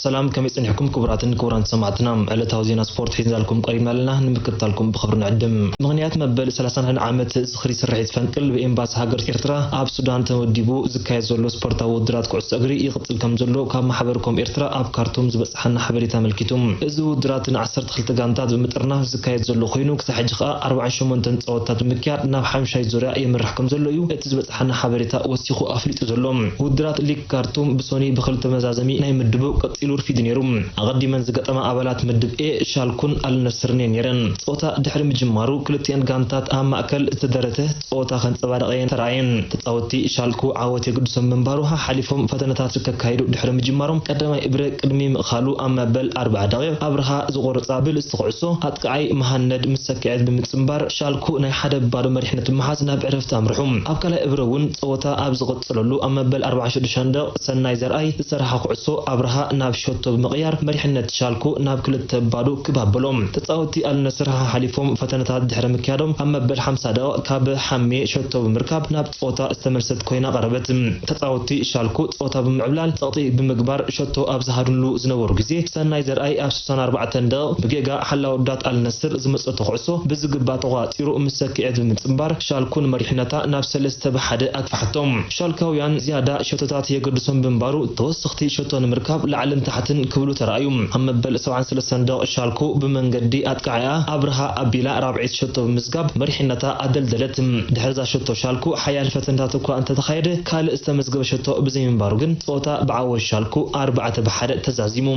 ሰላም፣ ከመይ ጸኒሕኩም ክቡራትን ክቡራን ሰማዕትና? ዕለታዊ ዜና ስፖርት ሒዝናልኩም ቀሪብና ኣለና፣ ንምክትታልኩም ብኽብሪ ንዕድም። ምኽንያት መበል ሰላሳን ሓደን ዓመት ዝኽሪ ስርሒት ፈንቅል ብኤምባሲ ሃገር ኤርትራ ኣብ ሱዳን ተወዲቡ ዝካየድ ዘሎ ስፖርታዊ ውድድራት ኩዕሶ እግሪ ይቕጽል ከም ዘሎ ካብ ማሕበር ኮም ኤርትራ ኣብ ካርቱም ዝበጽሓና ሓበሬታ ኣመልኪቱ። እዚ ውድድራት ንዓሰርተ ክልተ ጋንታት ብምጥርናፍ ዝካየድ ዘሎ ኮይኑ፣ ክሳብ ሕጂ ከኣ ኣርባዓን ሸሞንተን ጸወታት ብምክያድ ናብ ሓምሻይ ዙርያ የምርሕ ከም ዘሎ እዩ እቲ ዝበጽሓና ሓበሬታ ወሲኹ ኣፍሊጡ ዘሎ። ውድድራት ሊግ ካርቱም ብሶኒ ብክልተ መዛዘሚ ናይ ምድቡ ቀጺሉ ርፊዱ ነይሩ። ኣቐዲመን ዝገጠማ ኣባላት ምድብ ኤ ሻልኩን ኣልነስርን እየን ነይረን። ጸወታ ድሕሪ ምጅማሩ ክልቲኤን ጋንታት ኣብ ማእከል ዝተደረተ ጸወታ ከንጸባርቓ እየን ተራእየን። ተጻወትቲ ሻልኩ ዓወት የግድሶም ምንባሩ ሓሓሊፎም ፈተነታት ከካይዱ ድሕሪ ምጅማሮም ቀዳማይ እብረ ቅድሚ ምእኻሉ ኣብ መበል ኣርብዓ ደቂቕ ኣብርሃ ዝቖረጻ ብልጽቲ ኩዕሶ ኣጥቃዓይ መሃነድ ምስ ሰክዐት ብምጽንባር ሻልኩ ናይ ሓደ ባዶ መሪሕነት ብምሓዝ ናብ ዕረፍቲ ኣምርሑ። ኣብ ካልኣይ እብረ እውን ጸወታ ኣብ ዝቕጽለሉ ኣብ መበል ኣርባዓን ሽዱሽተን ደቂቕ ሰናይ ዘርኣይ ዝሰርሓ ኩዕሶ ኣብርሃ ናብ ሸቶ ብምቕያር መሪሕነት ሻልኩ ናብ ክልተ ባዶ ክብ ኣበሎ። ተጻወትቲ ኣልነስር ሓሓሊፎም ፈተነታት ድሕሪ ምክያዶም ኣብ መበል ሓምሳ ደቂቕ ካብ ሓሜ ሸቶ ብምርካብ ናብ ጸወታ ዝተመልሰት ኮይና ቀረበት። ተጻወትቲ ሻልኩ ጸወታ ብምዕብላል ጸቕጢ ብምግባር ሸቶ ኣብ ዝሃድንሉ ዝነበሩ ግዜ ሰናይ ዘርኣይ ኣብ ስሳን ኣርባዕተን ደቂቕ ብጌጋ ሓላው ዳት ኣልነስር ዝመጸቶ ኩዕሶ ብዝግባእ ተቖጻጺሩ ምስ ሰክዐት ብምጽንባር ሻልኩ ንመሪሕነታ ናብ ሰለስተ ብሓደ ኣግፍሓቶም። ሻልካውያን ዝያዳ ሸቶታት የገድሶም ብምንባሩ ተወሰኽቲ ሸቶ ንምርካብ ላዕልን ታሕትን ክብሉ ተራእዩ። ኣብ መበል ሰብዓን ሰለስተን ደቂቕ ሻልኩ ብመንገዲ ኣጥቃዓያ ኣብርሃ ኣቢላ ራብዐይቲ ሸቶ ብምዝጋብ መሪሕነታ ኣደልደለት። ድሕሪ እዛ ሸቶ ሻልኩ ሓያል ፈተነታት እኳ እንተተኻየደ ካልእ ዝተመዝገበ ሸቶ ብዘይምንባሩ ግን ጸወታ ብዓወት ሻልኩ ኣርባዕተ ብሓደ ተዛዚሙ።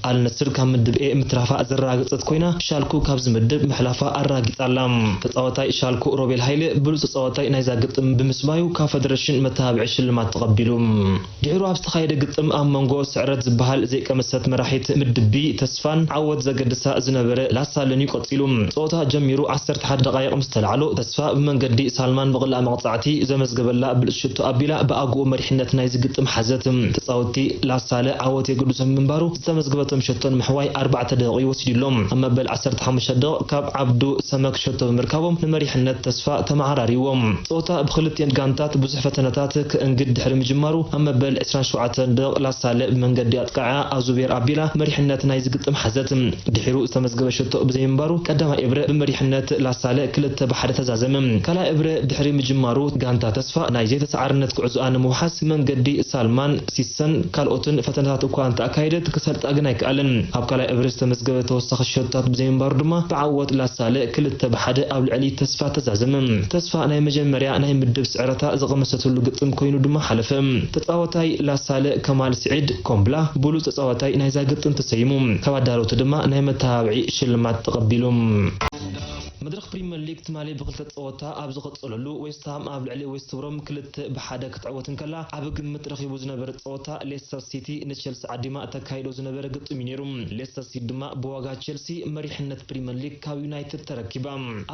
ኣልነስር ካብ ምድብ ኤ ምትራፋ ዘረጋገጸት ኮይና ሻልኩ ካብዚ ምድብ ምሕላፋ ኣረጋጊጻ ኣላ። ተጻዋታይ ሻልኩ ሮቤል ሃይለ ብሉጽ ተጻዋታይ ናይዛ ግጥም ብምስማዩ ካብ ፈደረሽን መተባብዒ ሽልማት ተቐቢሉ። ድሕሩ ኣብ ዝተኻየደ ግጥም ኣብ መንጎ ስዕረት ዝበሃል ዘይቀመሰት መራሒት ምድብ ቢ ተስፋን ዓወት ዘገድሳ ዝነበረ ላሳለን እዩ ቀጺሉ። ጸወታ ጀሚሩ ዓሰርተ ሓደ ደቓይቕ ምስ ተላዕሎ ተስፋ ብመንገዲ ሳልማን ብቕላዕ መቕጻዕቲ ዘመዝገበላ ብልጽ ሽቶ ኣቢላ ብኣግኡ መሪሕነት ናይዚ ግጥም ሓዘት። ተጻወትቲ ላሳለ ዓወት የገድሶም ምንባሩ ዝተመዝገበቶም ሸቶ ንምሕዋይ ኣርባዕተ ደቂቕ እዩ ወሲዱሎም። ኣብ መበል ዓሰርተ ሓሙሽተ ደቂቕ ካብ ዓብዱ ሰመክ ሸቶ ብምርካቦም ንመሪሕነት ተስፋ ተመዓራሪዎም። ጸወታ ብክልቲኤን ጋንታት ብዙሕ ፈተነታት ክእንግድ ድሕሪ ምጅማሩ ኣብ መበል ዕስራን ሸውዓተን ደቂቕ ላሳለ ብመንገዲ ኣጥቃዓ ኣዙቤር ኣቢላ መሪሕነት ናይዚ ግጥም ሓዘት። ድሒሩ ዝተመዝገበ ሸቶ ብዘይምንባሩ ቀዳማይ እብረ ብመሪሕነት ላሳለ ክልተ ብሓደ ተዛዘመ። ካልኣይ እብረ ድሕሪ ምጅማሩ ጋንታ ተስፋ ናይ ዘይተሰዓርነት ጉዕዞኣ ንምውሓስ መንገዲ ሳልማን ሲሰን ካልኦትን ፈተነታት እኳ እንተኣካየደት ክሰልጣ ግን ኣይከኣለን። ኣብ ካልኣይ እብረ ዝተመዝገበ ተወሳኺ ሸቶታት ብዘይምንባሩ ድማ ብዓወት ላሳለ ክልተ ብሓደ ኣብ ልዕሊ ተስፋ ተዛዘመ። ተስፋ ናይ መጀመርያ ናይ ምድብ ስዕረታ ዝቐመሰትሉ ግጥም ኮይኑ ድማ ሓለፈ። ተጻዋታይ ላሳለ ከማል ስዒድ ኮምብላ ብሉጽ ተጻዋታይ ናይዛ ግጥም ተሰይሙ። ካብ ኣዳለውቲ ድማ ናይ መተባብዒ ሽልማት ተቐቢሉ። መድረኽ ፕሪምየር ሊግ ትማሊ ብክልተ ጸወታ ኣብ ዝቐጸለሉ ዌስትሃም ኣብ ልዕሊ ዌስት ብሮም ክልተ ብሓደ ክትዕወት እንከላ ዓቢ ግምት ረኺቡ ዝነበረ ጸወታ ሌስተር ሲቲ ንቸልሲ ዓዲማ እተካይዶ ዝነበረ ግጥም እዩ ነይሩ። ሌስተር ሲቲ ድማ ብዋጋ ቸልሲ መሪሕነት ፕሪምየር ሊግ ካብ ዩናይትድ ተረኪባ።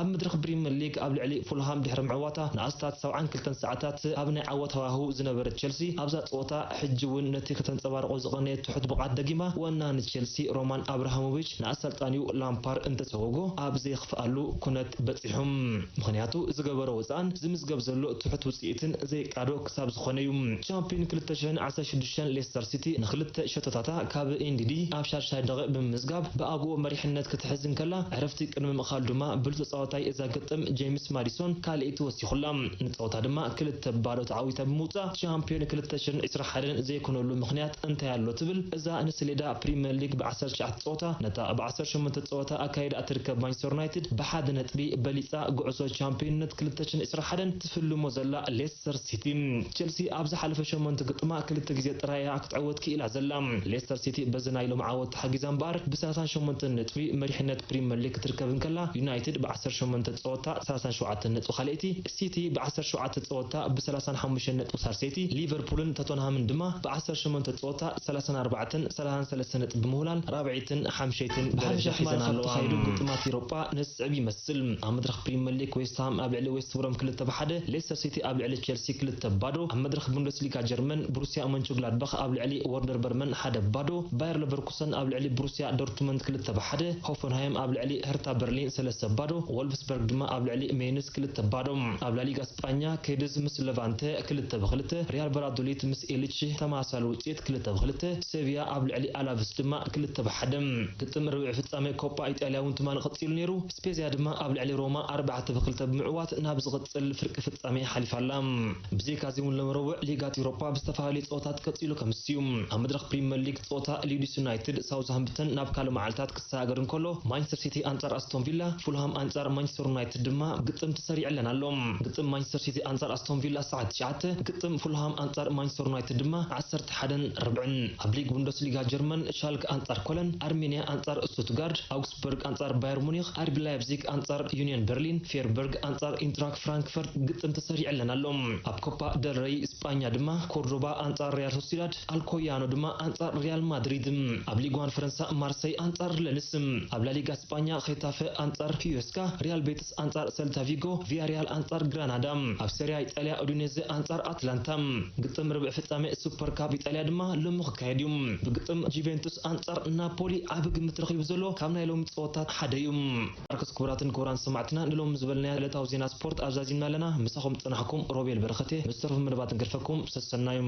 ኣብ መድረኽ ፕሪምየር ሊግ ኣብ ልዕሊ ፉልሃም ድሕሪ ምዕዋታ ንኣስታት ሰብዓን ክልተን ሰዓታት ኣብ ናይ ዓወት ሃዋህው ዝነበረት ቸልሲ ኣብዛ ጸወታ ሕጂ እውን ነቲ ከተንጸባርቆ ዝቐነየት ትሑት ብቕዓት ደጊማ። ወናኒ ቸልሲ ሮማን ኣብራሃሞቪች ንኣሰልጣኒኡ ላምፓር እንተሰጎጎ ኣብ ዘይኽፍኣሉ ኩነት በጺሑ። ምኽንያቱ ዝገበሮ ወጻእን ዝምዝገብ ዘሎ ትሑት ውጽኢትን ዘይቃዶ ክሳብ ዝኾነ እዩ። ቻምፒዮን ክልተ ሽሕን ዓሰርተ ሽዱሽተን ሌስተር ሲቲ ንክልተ ሸቶታታ ካብ ኤንዲዲ ኣብ ሻድሻይ ደቂቕ ብምምዝጋብ ብኣግኡ መሪሕነት ክትሕዝ እንከላ ዕረፍቲ ቅድሚ ምእኻሉ ድማ ብሉጽ ተጻዋታይ እዛ ግጥም ጄምስ ማዲሶን ካልኣይቲ ወሲኹላ። ንጸወታ ድማ ክልተ ባዶ ተዓዊታ ብምውጻእ ቻምፒዮን ክልተ ሽሕን ዕስራን ሓደን ዘይኮነሉ ምኽንያት እንታይ ኣሎ ትብል እዛ ንስሌዳ ፕሪምየር ሊግ ብዓሰርተ ትሽዓተ ጸወታ ነታ ብ ዓሰርተ ሸሞንተ ጸወታ ኣካይዳ እትርከብ ማንቸስተር ዩናይትድ ብሓደ ነጥቢ በሊጻ ጉዕዞ ቻምፒዮንነት ክልተ ሽሕን ዕስራን ሓደን ትፍልሞ ዘላ ሌስተር ሲቲ። ቸልሲ ኣብ ዝሓለፈ ሸሞንተ ግጥማ ክልተ ግዜ ጥራይ እያ ክትዕወት ክኢላ ዘላ። ሌስተር ሲቲ በዚ ናይ ሎም ዓወት ተሓጊዛ እምበኣር ብ ሰላሳን ሸሞንተን ነጥቢ መሪሕነት ፕሪምየር ሊግ ክትርከብ እንከላ ዩናይትድ ብ ዓሰርተ ሸሞንተ ጸወታ ሰላሳን ሸውዓተን ነጥቢ ካልኣይቲ፣ ሲቲ ብ ዓሰርተ ሸውዓተ ጸወታ ብ ሰላሳን ሓሙሽተን ነጥቢ ሳልሰይቲ፣ ሊቨርፑልን ቶተንሃምን ድማ ብ ዓሰርተ ሸሞንተ ጸወታ ሰላሳን ኣርባዕተን ሰላሳን ሰለስተን ነጥቢ ብምውላል ራብዐይትን ሓምሸይትን ደረጃ ሒዘን ኣለዋ። ብሓፈሻ ትማሊ ካብ ተኻየዱ ግጥማት ኤውሮጳ ነዚ ስዕብ ይመስል። ይቐጽል። ኣብ መድረኽ ፕሪምየር ሊግ ዌስትሃም ኣብ ልዕሊ ዌስት ብሮም ክልተ ብ ሓደ፣ ሌስተር ሲቲ ኣብ ልዕሊ ቸልሲ ክልተ ብ ባዶ፣ ኣብ መድረኽ ቡንደስሊጋ ጀርመን ብሩስያ መንቸንግላድባኽ ኣብ ልዕሊ ወርደር በርመን ሓደ ብ ባዶ፣ ባየር ለቨርኩሰን ኣብ ልዕሊ ብሩስያ ዶርትመንድ ክልተ ብ ሓደ፣ ሆፈንሃይም ኣብ ልዕሊ ሀርታ በርሊን ሰለስተ ብ ባዶ፣ ወልፍስበርግ ድማ ኣብ ልዕሊ ሜንስ ክልተ ብ ባዶ። ኣብ ላሊጋ ስጳኛ ኬድዝ ምስ ለቫንተ ክልተ ብ ክልተ፣ ሪያል ቫላዶሊድ ምስ ኤልች ተመሳሳሊ ውጽኢት ክልተ ብ ክልተ፣ ሴቪያ ኣብ ልዕሊ ኣላቭስ ድማ ክልተ ብ ሓደ። ግጥም ርብዒ ፍጻሜ ኮፓ ኢጣልያ እውን ትማሊ ቀጺሉ ነይሩ። ስፔዚያ ድማ ኣብ ልዕሊ ሮማ ኣርባዕተ ብ ክልተ ብምዕዋት ናብ ዝቕጽል ፍርቂ ፍጻሜ ሓሊፋ ኣላ። ብዘይካዚ እውን ሎም ረቡዕ ሊጋት ኤውሮጳ ብዝተፈላለዩ ጸወታት ቀጺሉ ከምስዩ። ኣብ መድረኽ ፕሪምየር ሊግ ጸወታ ሊድስ ዩናይትድ ሳውዝሃምፕተን ናብ ካልእ መዓልታት ክሰጋገር እንከሎ፣ ማንቸስተር ሲቲ ኣንጻር ኣስቶን ቪላ፣ ፉልሃም ኣንጻር ማንቸስተር ዩናይትድ ድማ ግጥም ተሰሪዕለን ኣሎ። ግጥም ማንቸስተር ሲቲ ኣንጻር ኣስቶን ቪላ ሰዓት ትሽዓተ፣ ግጥም ፉልሃም ኣንጻር ማንቸስተር ዩናይትድ ድማ ዓሰርተ ሓደን ርብዕን። ኣብ ሊግ ቡንደስሊጋ ጀርመን ሻልክ ኣንጻር ኮለን፣ ኣርሜንያ ኣንጻር ስቱትጋርድ፣ ኣውግስበርግ ኣንጻር ባየር ሙኒክ፣ ኣርቢ ላይፕዚግ ኣንጻር ዩኒየን በርሊን፣ ፌርበርግ ኣንጻር ኢንትራክ ፍራንክፈርት ግጥም ተሰሪዕለን ኣሎ። ኣብ ኮፓ ደል ረይ ስጳኛ ድማ ኮርዶባ ኣንጻር ሪያል ሶሲዳድ፣ ኣልኮያኖ ድማ ኣንጻር ሪያል ማድሪድ። ኣብ ሊግ ዋን ፈረንሳ ማርሰይ ኣንጻር ለንስ። ኣብ ላሊጋ ስጳኛ ኼታፈ ኣንጻር ሂዮስካ፣ ሪያል ቤትስ ኣንጻር ሰልታ ቪጎ፣ ቪያሪያል ኣንጻር ግራናዳ። ኣብ ሰሪያ ኢጣልያ ኡዲኔዘ ኣንጻር ኣትላንታ። ግጥም ርብዒ ፍጻሜ ሱፐር ካፕ ኢጣልያ ድማ ሎሚ ክካየድ እዩ። ብግጥም ጁቬንቱስ ኣንጻር ናፖሊ ዓቢ ግምት ረኺቡ ዘሎ ካብ ናይ ሎሚ ጸወታት ሓደ እዩ። ኣርክስ ክቡራትን ክቡራን ሰማዕትና፣ ንሎሚ ዝበልናዮ ዕለታዊ ዜና ስፖርት ኣብዛዚምና ኣለና። ምሳኹም ጸናሕኩም ሮቤል በረኸቴ። ምስ ተረፉ መደባት እንገድፈኩም። ሰሰናዩ።